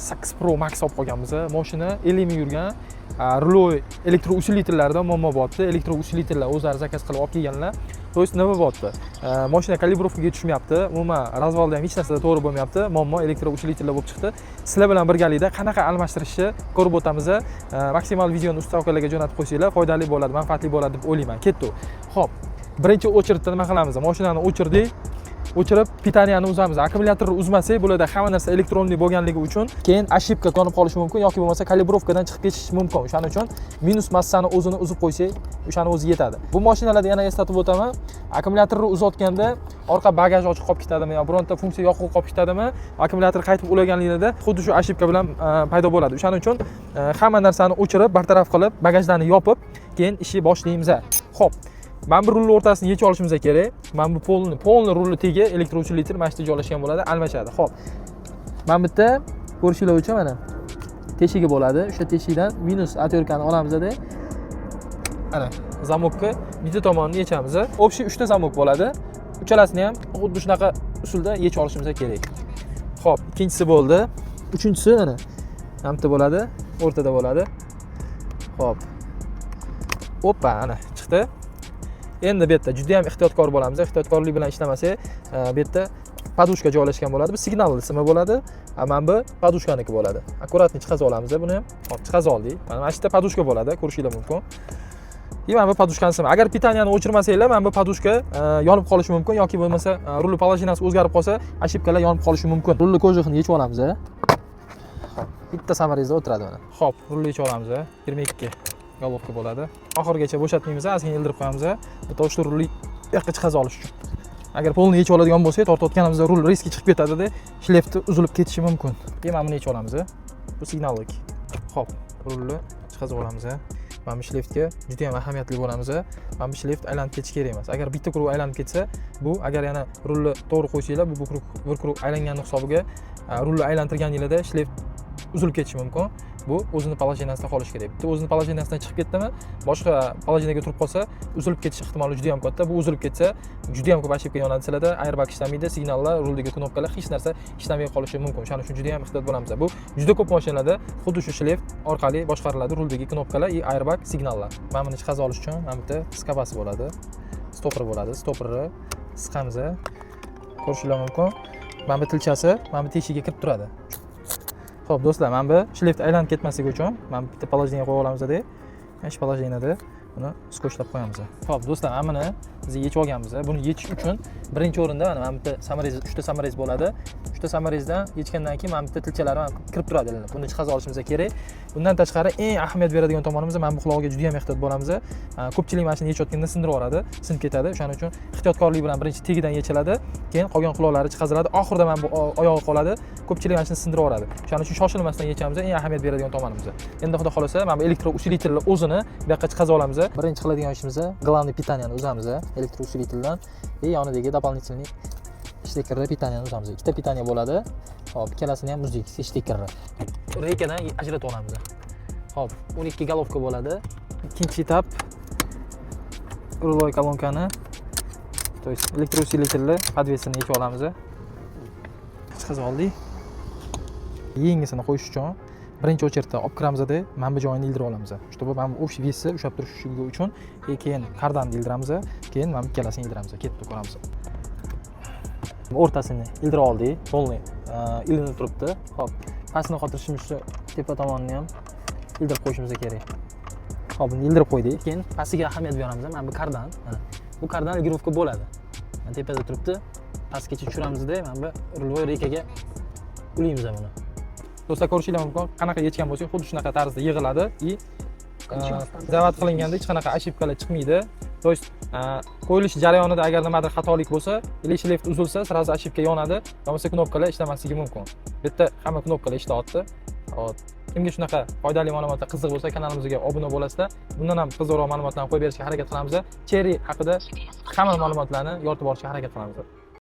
8 Pro Max olib qolganmiz. Mashina 50 ming yurgan. Рулевой электроусилитель larda muammo bo'lyapti. Электроусилитель lar o'zlari заказ qilib olib kelganlar. То есть nima bo'lyapti? Mashina калибровка ga tushmayapti. Umuman развал da ham hech narsada to'g'ri bo'lmayapti. Muammo электроусилитель lar bo'lib chiqdi. Sizlar bilan birgalikda qanaqa almashtirishni ko'rib o'tamiz. Maksimal videoni usta akalarga jo'natib qo'ysanglar, foydali bo'ladi, manfaatli bo'ladi deb o'ylayman. Ketdik. Xo'p, birinchi очередь da nima qilamiz? Mashinani o'chirdik. O'chirib, питание ni uzamiz. Akkumulyatorni uzmasak, bularda hamma narsa электронный bo'lganligi uchun keyin ошибка yonib qolishi mumkin yoki bo'lmasa калибровка dan chiqib ketishi mumkin. O'shaning uchun minus massani o'zini uzib qo'ysak, o'shani o'zi yetadi. Bu mashinalarda yana eslatib o'taman, akkumulyatorni uzayotganda orqa bagaj ochiq qolib ketadimi yo bironta funksiya yoqiq qolib ketadimi, akkumulyator qaytib ulaganligida xuddi shu ошибка bilan paydo bo'ladi. O'shaning uchun hamma narsani o'chirib, bartaraf qilib, bagajlarni yopib, keyin ishni boshlaymiz. Xo'p, mana bu rulni o'rtasini yechib olishimiz kerak. Mana bu полный rulni tegi электроусилитель mana shu yerda joylashgan bo'ladi, almashadi. Xo'p, mana bu yerda ko'rishinglar uchun mana teshigi bo'ladi. O'sha teshikdan minus отвёртка ni olamizda, ana замок ni bitta tomonini yechamiz. Общий 3 ta замок bo'ladi. Uchalasini ham xuddi shunaqa usulda yechib olishimiz kerak. Xo'p, ikkinchisi bo'ldi. Uchinchisi mana bu yerda bo'ladi, o'rtada bo'ladi. Xo'p. Oppa, ana chiqdi. Endi bu yerda juda ham ehtiyotkor bo'lamiz. Ehtiyotkorlik bilan ishlamasak, bu yerda подушка joylashgan bo'ladi. Bu signal simi bo'ladi. Mana bu подушка niki bo'ladi. Аккуратно chiqazib olamiz buni ham. Hop, chiqazib oldik. Mana shu yerda подушка bo'ladi, ko'rishinglar mumkin. И mana bu подушка ni simi. Agar питание ni o'chirmasanglar, mana bu подушка yonib qolishi mumkin yoki bo'lmasa rulni положение si o'zgarib qolsa, ошибка lar yonib qolishi mumkin. Rulni кожух ini yechib olamiz. Hop, bitta саморез da o'tiradi mana. Hop, rulni yechib olamiz. 22 головка bo'ladi. Oxirigacha bo'shatmaymiz, ozgina ildirib qo'yamiz. Bitta o'sha rulni bu yoqqa chiqazib olish uchun. Agar полный yechib oladigan bo'lsak, tortayotganimizda rul резкий chiqib ketadida, шлейф ni uzilib ketishi mumkin. Keyin mana buni yechib olamiz. Bu signallik. Xo'p, rulni chiqazib olamiz. Mana bu шлейф ga juda ham ahamiyatli bo'lamiz. Mana bu шлейф aylanib ketishi kerak emas. Agar bitta круг aylanib ketsa, bu agar yana rulni to'g'ri qo'ysanglar, bu круг bir круг aylanganini hisobiga rulni aylantirganinglarda шлейф uzilib ketishi mumkin. Bu o'zini положение sida qolishi kerak. Bitta o'zini положение sidan chiqib ketdimi, boshqa положение ga turib qolsa, uzilib ketish ehtimoli juda ham katta. Bu uzilib ketsa, juda ham ko'p ошибка yonadi sizlarda, airbag ishlamaydi, signallar, ruldagi knopkalar, hech narsa ishlamay qolishi mumkin. O'shaning uchun juda ham ehtiyot bo'lamiz. Bu juda ko'p mashinalarda xuddi shu шлейф orqali boshqariladi ruldagi knopkalar и airbag, signallar. Mana buni chiqazib olish uchun mana bu yerda скоба si bo'ladi, стопор bo'ladi. Стопор ni siqamiz. Ko'rishinglar mumkin. Mana bu tilchasi mana bu teshigiga kirib turadi. Xo'p, do'stlar, mana bu шлейф aylanib ketmasligi uchun mana bu bitta положение qo'yib olamizda, mana shu положение da buni skotchlab qo'yamiz. Xo'p, do'stlar, mana buni biz yechib olganmiz. Buni yechish uchun birinchi o'rinda mana bu yerda саморез, uchta саморез bo'ladi. Uchta саморез dan yechgandan keyin mana bu yerda tilchalari mana kirib turadi ilinib. Buni chiqazib olishimiz kerak. Bundan tashqari eng ahamiyat beradigan tomonimiz, mana bu qulog'iga juda ham ehtiyot bo'lamiz. Ko'pchilik mana shuni yechayotganda sindirib yuboradi, sinib ketadi. O'shaning uchun ehtiyotkorlik bilan birinchi tagidan yechiladi, keyin qolgan quloqlari chiqaziladi. Oxirida mana bu oyog'i qoladi. Ko'pchilik mana shuni sindirib yuboradi. O'shaning uchun shoshilmasdan yechamiz, eng ahamiyat beradigan tomonimiz. Endi xudo xohlasa, mana bu электроусилитель ni o'zini bu yoqqa chiqazib olamiz. Birinchi qiladigan ishimiz главный питание ni uzamiz электроусилитель dan и yonidagi дополнительный штекер da питание ni uzamiz. Ikkita питание bo'ladi. Hop, ikkalasini ham uzdik штекер ni. Рейка dan ajratib olamiz. Hop, 12 головка bo'ladi. Ikkinchi этап рулевой kolonkani, то есть электроусилитель ni подвес ini yechib olamiz. Chiqazib oldik. Yangisini qo'yish uchun birinchi очередь da olib kiramizda, mana bu joyini ildirib olamiz, чтобы mana bu общий вес i ushlab turishligi uchun. И keyin kardanni ildiramiz, keyin mana bu ikkalasini ildiramiz. Ketdi, ko'ramiz. O'rtasini ildirib oldik, полный ilinib turibdi. Ho'p, pastini qotirishimiz uchun tepa tomonini ham ildirib qo'yishimiz kerak. Ho'p, buni ildirib qo'ydik. Keyin pastiga ahamiyat beramiz. Mana bu kardan, mana bu kardan регулировка bo'ladi. Mana tepada turibdi, pastgacha tushiramizda, mana bu рулевой рейка ga ulaymiz buni. Do'stlar, ko'rishinglar mumkin, qanaqa yechgan bo'lsak, xuddi shunaqa tarzda yig'iladi и zavod qilinganda hech qanaqa ошибка lar chiqmaydi. То есть qo'yilish jarayonida agar nimadir xatolik bo'lsa или шлейф uzilsa, сразу ошибка yonadi, bo'lmasa knopkalar ishlamasligi mumkin. Bu yerda hamma knopkalar ishlayapti. Hop, kimga shunaqa foydali ma'lumotlar qiziq bo'lsa, kanalimizga obuna bo'lasizlar. Bundan ham qiziqroq ma'lumotlarni qo'yib berishga harakat qilamiz. Chery haqida hamma ma'lumotlarni yoritib borishga harakat qilamiz.